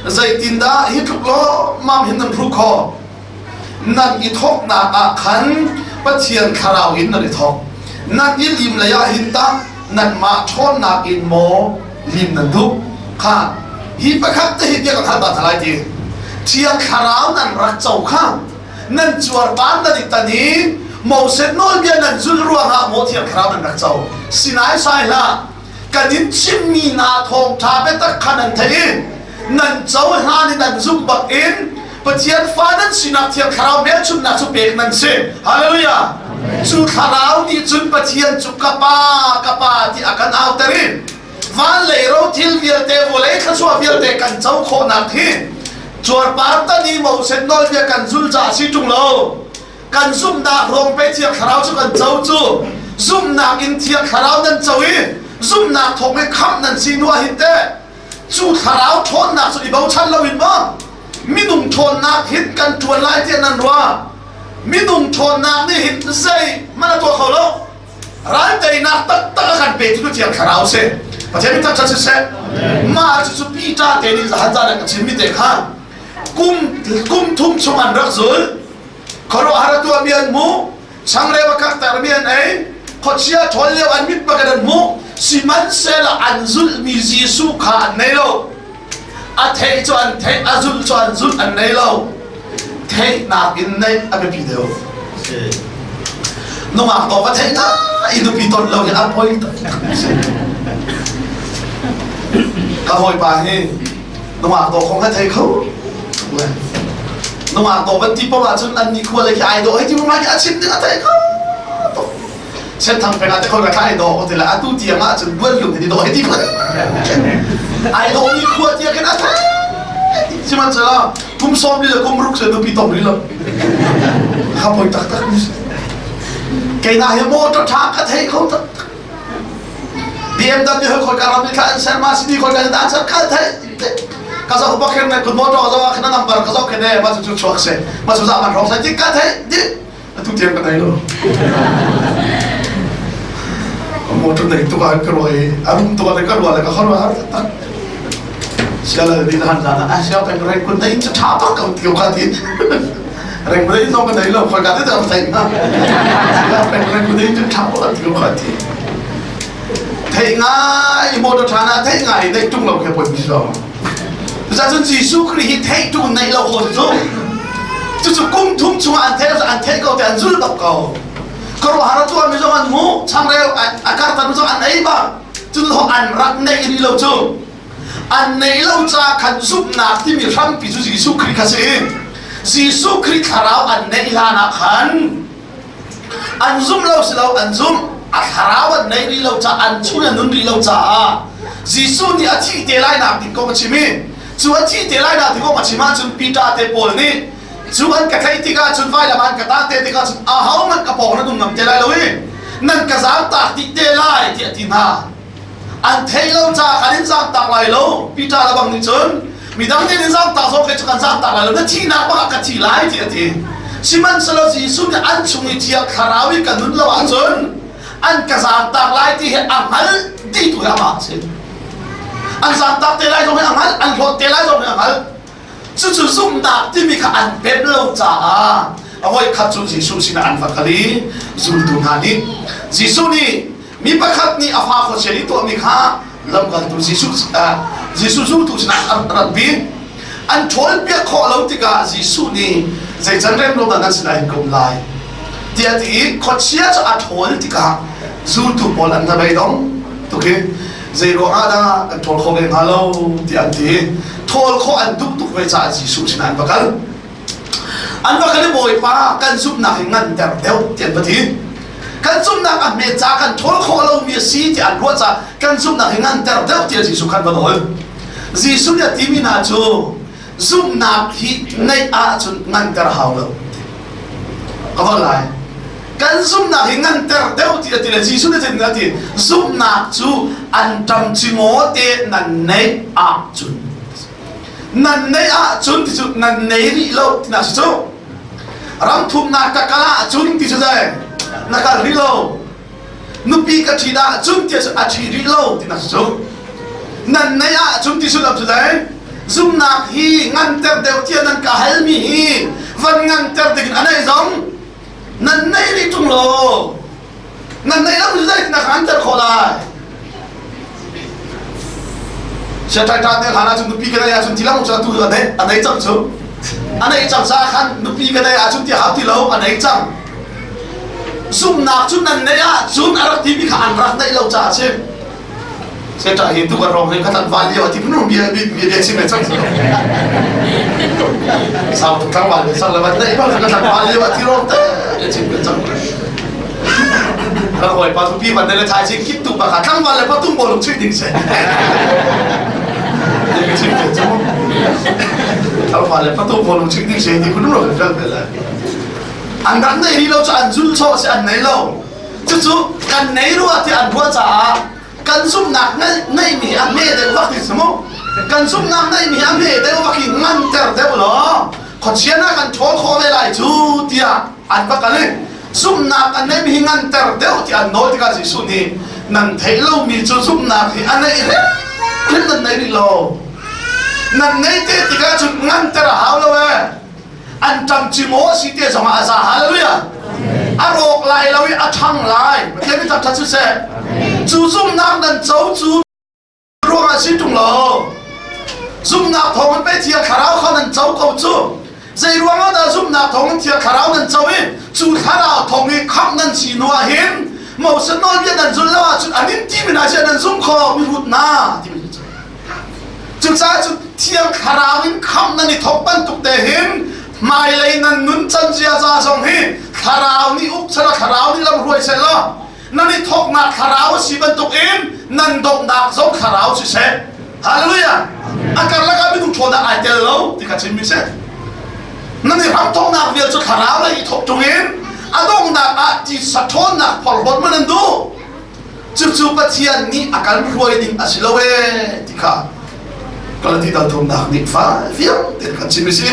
Zeitindah hi tluk lawmmam hin nan hruh khawh? Nan i thawknak ah khan Pathian Thlarau in nan i thawk. Nan i lim lei ah hin tah nanmah ṭhawnnak in maw lim nan duh? Kha hi pakhat te hi bia ka hal ta hna lai ti. Thiang Thlarau nan rak co kha nan cuarpar nan i tan i Moses nawlbia nan zulh ruangah maw Thiang Thlarau nan rak co? Sinai sai hlah. Kan in chimmi hna thawngṭha biatak kha nan theih i nan cohlan i nan zumh bak in Pathian fa nan sinak Thiang Thlarau hmelchunhnak cu pek nan si. Hallelujah! Cu Thlarau nih cun Pathian cu ka Pa, ka Pa ti a kan auter i van lei ro thil vialte vawlei thluachuah vialte kan co khawhnak hi cuarpar tan i Moses nawlbia kan zul caah si ṭung lo. Kan zumhnak ruang pe Thiang Thlarau cu kan co cu zumhnak in Thiang Thlarau nan co i zumhnak thawng in khamh nan si hnu ah hin teh cu thlarau ṭhawnnak cu i bochan loin maw minung ṭhawnnak hin kan ṭuan lai tiah nan ruah? Minung ṭhawnnak nih hin zei hmanh a tuah kho lo. Ral teinak taktak a kan petu cu Thiang Thlarau si. Pathian min thangṭhat siseh. Mah cucu Peter te nih zahan zan an ka chimmi te kha kum kum thum chung an rak zul. Khuaruahhar a tuahmi an hmuh, changreu a karhtermi an ei, khuachia ṭhawl lio an mit bak in an hmuh, sihmanhsehlaw an zulhmi Jesuh kha an nei lo. A theih cu an theih, a zulh cu an zulh, an nei lo. Theihnak in neih a biapi deuh. Nungak dawh va theih na i nupi ton lo hi a poi taktak. Ka hawipa hi nungak dawh kong a thei kho. Nungak dawh van ti paoh ahcun an nikhua le khi ai dawh hei ti ma khi a chim ding a thei kho tuk. Senthang peng ah te khoi ka thla ai dawh ti le atu tiang ah cun buan lung hi dawh hei ti ai dawh ni khua tiang khin a thei. Sihmanhsehlaw kum sawm li le kum ruk se nupi tong rih lo. Kha poi taktak. Keina hi motor tha ka thei kho taktak. BMW hoi khoi ka ram ni thla an ser ma sini khoi ka an ser kha thei ka zo ba khen ne kun motor zo khen number ka zo khen ne ma chu chu chuak se ma chu za man rong sai ti ka thei di atu tiang ka nei lo. Motor nei tu ka ka roi arum tu ka ka ruwa le ka khor har tak siala di han za na a sia peng reng kun nei cha tha tak ka ti ka ti reng nei zong ka nei lo khoi ka te ta thei na sia peng reng kun nei cha tha tak ti ka ti thei ngai motor tha na thei ngai nei tung lo ke poi mi lo. Cucaah Jesuh Khrih hi theih tung neih lo kho cu cucu kum thum chungah an theih an theih ko te an zul bak ko. Khuaruahhar a tuahmi zong an hmuh, changreu a kartan zong an ei bak. Cu an rak neih rih lo cu an neih lo ca khan zumhnak timi hrampi cu Jesuh Khrih kha si. Jesuh Khrih thlarau an neih hlan ah khan an zum lo si lo, an zum. A thlarau an neih rih lo ca, an chung an nun rih lo caah Jesuh nih a thih te lai nak ding kong a chim i cu a thih te lai nak ding kong a chim ahcun Peter te pawl nih cu an ka tlaih tikah cun vailam an ka tah te tikah cun ahohmanh ka pawng nan um ngam te lai lo i nan ka zaangtak dih te lai tiah a ti hna. An theih lo caah khan in zaangtak lai lo. Peter le bang nih cun midang nih in zaangtak zong khi cu kan zaangtak lai lo, na thihnak bak ah ka thi lai tiah a ti. Sihmanhsehlaw Jesuh nih an chung i Thiang Thlarau i ka nun lo ahcun an ka zaangtak lai ti hi a hngal dih tu hi amah a si. An zaangtak te lai zong hi a hngalh, an hlawt te lai zong hi a hngalh. Cucu zumhnak timi kha an pem lo caah a voikhat cu Jesuh sinah an va kal i zultu hna nih Jesuh nih mi pakhat nih a fa khuachia nih tuahmi kha lamkaltu Jesuh Jesuh zultu sinah an ratpi. An ṭhawlpiak khawh lo tikah Jesuh nih zei can rem lo dah nan sinah hin ka um lai tiah a ti i khuachia cu a ṭhawl tikah zultu pawl an hnabei dong tuk i zei ruangah dah kan ṭhawl kho ve hnga lo tiah an ti. Ṭhawl khawh an duh tuk ve caah Jesuh sinah an va kal. An va kal i Bawipa, kan zumhnak hi nganter deuh tiah an va ti. Kan zumhnak a hmet caah kan ṭhawl khawh lomi a si tiah an ruah caah kan zumhnak hi nganter deuh tiah Jesuh khan va nawl. Jesuh nih a timi hna cu zumhnak hi neih ahcun nganter hau lo. Ka von lai. Kan zumhnak hi nganter deuh ti a ti le Jesuh nih zeitin a ti? Zumhnak cu an ṭam cingaw te nan neih ahcun, nan neih ahcun ti cu nan nei rih lo tinak si cu. Ram thumnak ka kal ahcun ti cu zei na kal rih lo. Nupi ka ṭhit ahcun ti cu a ṭhi rih lo tinak si cu. Nan neih ahcun ti sullam cu zei? Zumnak hi nganter deuh tiah nan ka halmi hi van nganter ding in a neih zong nan nei rih ṭung lo. Nan neih lo zeitindah ka nganter khawh lai? Siaṭai te hlan ahcun nupi ka neih ahcun ti lang cu atu a nei cang cu. A neih cang caah khan nupi ka neih ahcun ti hau ti lo, a nei cang. Zumnak cu nan neih ahcun a rak timi kha an rak neih lo caah a si. Seta hi tu kan rong hi katan val lio ti phun bia bia bia chim cang sau tuk tlang val sang le van nei bang katan val lio ti rong te chim cang kan hoi pa pi van le thai ching kip tu pa kha tlang val le patung bol chui ding se ni chim te chu tlang val le patung bol chui ding se ti phun rong fel fel an rak nei ri lo chu an zul cho se an nei lo. Cucu kan nei rua ti an ruah caah kan zumhnak neihmi a hme deuh vak ti mu. Kan zumhnak neihmi a hme deuh vak i nganter deuh law khuachia na kan ṭhawl khawh ve lai cu tiah an va kal i zumhnak an neihmi hi nganter deuh ti an nawl tikah Jesuh nih nan theih lomi cu zumhnak hi a neih hrim nan nei rih lo. Nan nei te tikah cun nganter a hau lo ee. An ṭam ci maw si te zongah a za. Hallelujah. A rawk lai lo i a ṭhang lai. Pathian mi thangṭhat siseh. Cu zumhnak nan co cu ruangah si ṭung lo. Zumhnak thawng in pei Thiang Thlarau kha nan co ko cu. Zei ruangah dah zumhnak thawng in Thiang Thlarau nan co i cu Thlarau thawng i khamh nan si hnu ah hin Moses nawlbia nan zulh lo ahcun an in timi hna sia nan zum kho mihrut hna timi Cucaah cu Thiang Thlarau in khamh nan i thawk bantuk te hin hmailei nan nun can ziaza zong hi Thlarau nih uk selaw Thlarau nih lam hruai selaw nan i thawknak Thlarau a si bantuk in nan donghnak zong Thlarau siseh. Hallelujah! A karlak ah minung ṭhawnnak ai tel lo ti kha chimmi si. Nan i hramthawknak vial cu Thlarau lei i thawk ṭung in a donghnak ah tisa ṭhawnnak phorhlawt man nan duh. Cucu Pathian nih a kan hruai ding a si lo ee ti kha Galati dal thumnak nih fa fiang tein kan chim a si.